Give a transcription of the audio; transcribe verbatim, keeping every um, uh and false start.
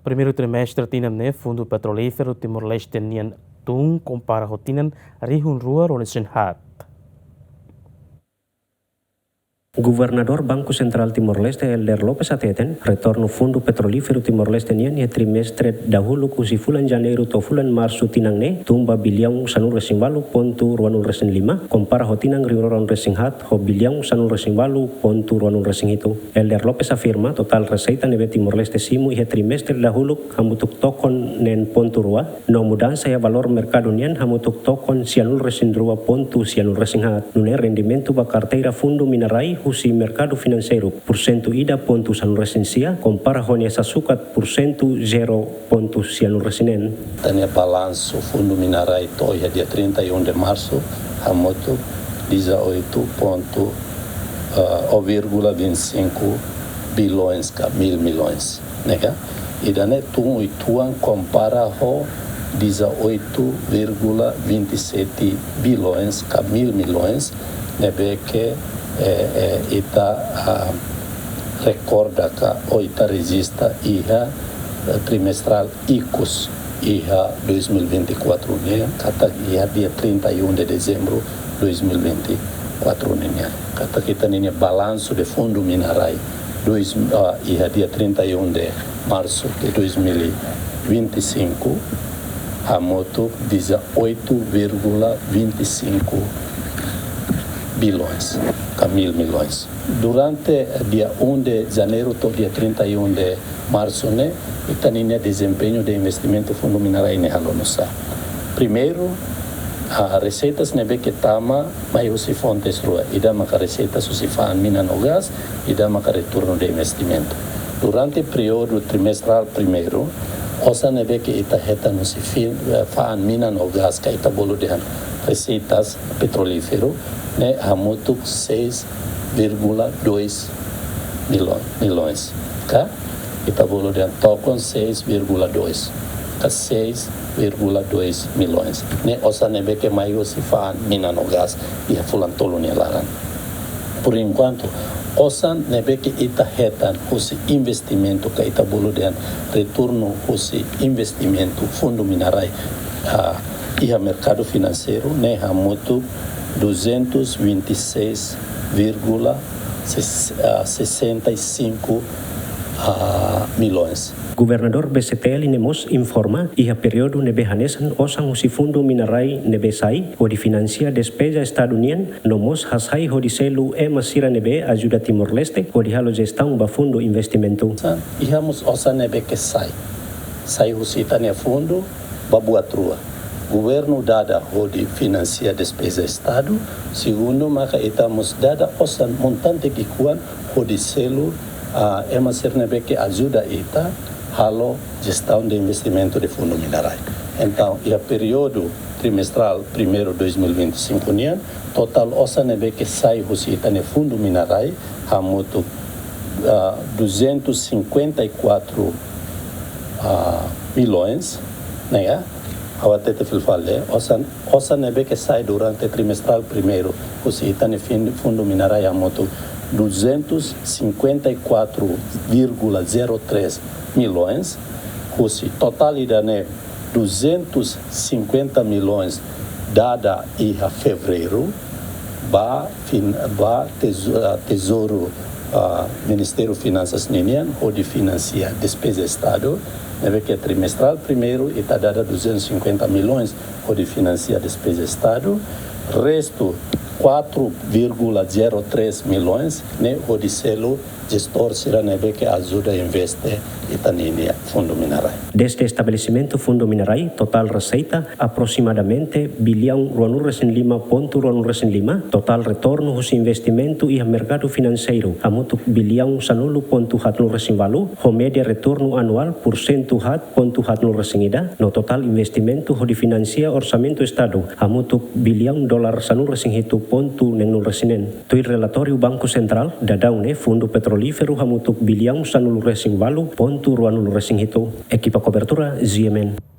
Primeiru trimestre tinan ne'e Fundu Petrolíferu Timor-Leste nian tun kompara ho tinan rihun rua ruanulu-resin-haat. Governadór Banku Sentrál Timor-Leste Helder Lopes hateten, retornu Fundu Petrolíferu Timor-Leste nian iha trimestre dahuluk husi fulan Janeiru to'o fulan Marsu tinan ne'e tun ba biliaun sanulu-resin-ualu pontu ruanulu-resin-lima, kompara ho tinan rihun rua ruanulu-resin-haat ho biliaun sanulu-resin-ualu pontu ruanulu-resin-hitu. Helder Lopes afirma, totál reseita ne'ebé Timor-Leste simu iha trimestre dahuluk hamutuk tokon neen pontu rua, no mudansa iha valór merkadu nian hamutuk tokon sianulu-resin-rua pontu sianulu-resin-haat. Nune'e rendimentu ba karteira fundu minarai husi merkadu finanseiru, pursentu ida pontu sanulu-resin-sia, kompara ho nia sasukat pursentu zero pontu sianulu-resin-neen. Ita-nia balansu fundu minarai to'o iha dia trinta e um de março, hamutuk dezoito ponto, ah, ou vírgula vinte e cinco bilhões ka mil milhões, ne'e ka? Ida-ne'e tun uitoan kompara ho dezoito vírgula vinte e sete bilhões ka mil milhões, ne'ebé ke, eh, eh, ita, ah, rekorda ka ou ita rejista iha, eh, trimestrál ikus iha dois mil e vinte e quatro nian, katak iha dia trinta e um de dezembro dois mil e vinte e quatro nian. Katak ita-nia balansu de fundu minarai dois, ah, iha dia trinta e um de março de dois mil e vinte e cinco, hamutuk dezoito vírgula vinte e cinco bilhões ka mil milhões. Durante dia um de janeiro to'o dia trinta e um de março ne'e, ita-nia dezempeñu de investimentu fundu minarai ne'e halo nusá? Primeiru, ah, reseitas ne'ebé ke tama mai husi fontes rua, ida maka reseitas husi fa'an mina no gás, ida maka retornu de investimentu. Durante períodu trimestrál primeiru, osan ne'ebé ke ita hetan husi fin-, eh, fa'an mina no gás ka ita bolu dehan reseitas petrolíferu ne'e hamutuk seis vírgula dois milhões, milhões, ka? Ita bolu dehan tokon seis vírgula dois, ka seis vírgula dois milhões. Ne'e osan ne'ebé ke mai husi fa'an mina no gás iha fulan tolu nia laran. Por enquanto, osan ne'ebé ke ita hetan husi investimentu ka ita bolu dehan retornu husi investimentu fundu minarai, ah, iha merkadu finanseiru ne'e hamutuk duzentos vinte e seis vírgula sessenta e cinco, ah, milhões. Governadór B C T L ne'e mós informa, iha períodu ne'ebé hanesan osan husi fundu minarai ne'ebé sai hodi finansia despeza Estadu nian, no mós hasai hodi selu ema sira ne'ebé ajuda Timor-Leste hodi halo jestaun ba fundu investimentu. Sa-, iha mós osan ne'ebé ke sai. Sai husi ita-nia fundu ba buat rua. Governu dada hodi finansia despeza Estadu, segundu maka ita mós dada osan montante ki'ikoan hodi selu, ah, ema sira ne'ebé ke ajuda ita halo jestaun de investimentu de fundu minarai. Entaun, iha períodu trimestrál primeiru dois mil e vinte e cinco nian, totál osan ne'ebé ke sai husi ita-nia fundu minarai hamutuk, ah, duzentos e cinquenta e quatro, ah, milhões, ne'e ka? Ha'u hatete fila fali, osan, osan ne'ebé ke sai durante trimestrál primeiru husi ita-nia fin-, fundu minarai hamutuk duzentos e cinquenta e quatro vírgula zero três milhões, husi totál ida-ne'e duzentos e cinquenta milhões dada iha fevereiru ba fin-, ba tezo-, ah, tezouru, ah, Ministériu Finansas ninian hodi finansia despeza Estadu, ne'ebé ke trimestrál primeiru ita dada duzentos e cinquenta milhões hodi finansia despeza Estadu, restu quatro vírgula zero três milhões ne'e hodi selu jestór sira ne'ebé ke ajuda investe ita-nia fundu minarai. Dezde estabelesimentu fundu minarai, totál reseita aprosimadamente biliaun ruanulu-resin-lima pontu ruanulu-resin-lima, totál retornu husi investimentu iha merkadu finanseiru hamutuk biliaun sanulu pontu haatnulu-resin-ualu, ho média retornu anuál pursentu haat pontu haatnulu-resin-ida, no totál investimentu hodi finansia orsamentu Estadu hamutuk biliaun dolar sanulu-resin-hitu pontu neenulu-resin-neen. Tuir relatóriu Banku Sentrál, daudaun ne'e fundu petrolíferu hamutuk biliaun sanulu-resin-ualu pontu ruanulu-resin-hitu. Ekipa kobertura, G M N.